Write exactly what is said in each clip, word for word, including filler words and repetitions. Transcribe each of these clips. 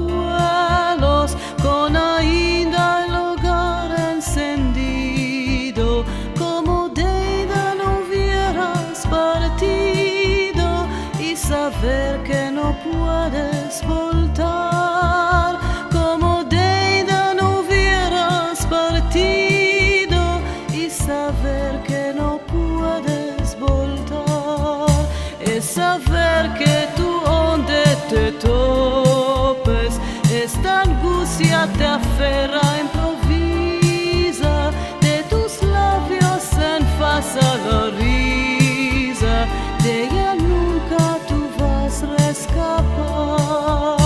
vuelos, kon ainda el ogar ensendido, komo de ainda no uvieras partido, i saver ke no puedes voltar, komo de ainda no uvieras partido, i saver ke no puedes voltar. Es saver ke tu onde te topes, esta angusia te aferra, improviza, de tus lavios se enfasa la riza, de eya nunka tu vas reskapar.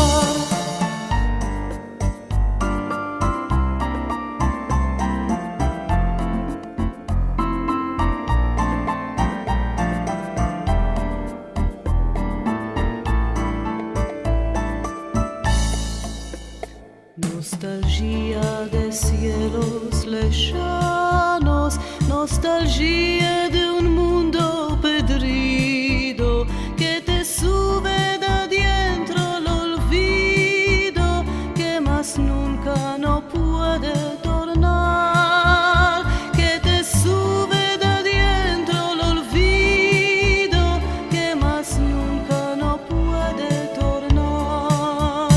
Nostalgia de sielos leshanos, nostalgia de un mundo pedrido ke te suve de adientro el olvido, ke mas nunka no puede tornar, ke te suve de adientro el olvido, ke mas nunka no puede tornar.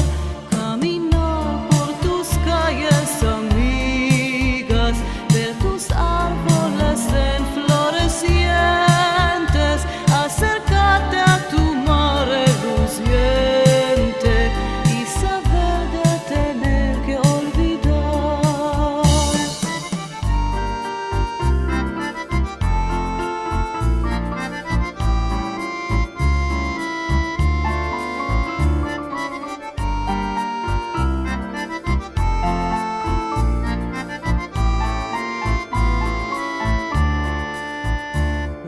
Kaminar por tus kayes amigas, ver tus arvoles enfloresientes, aserkarte a tu mar relusiente i saver de tener ke olvidar.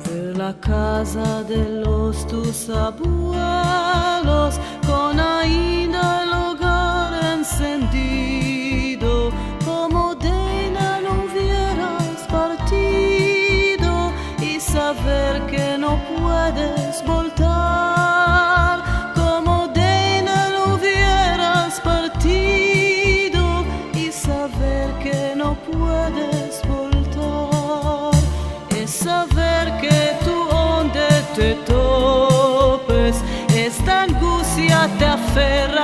Ver la kaza de los tus abuelos, kon ainda el ogar ensendido, komo de ainda no uvieras partido, i saver ke no puedes voltar, komo de ainda no uvieras partido, i saver ke no puedes voltar. Es saver ke tu onde te topes, esta angusia te aferra,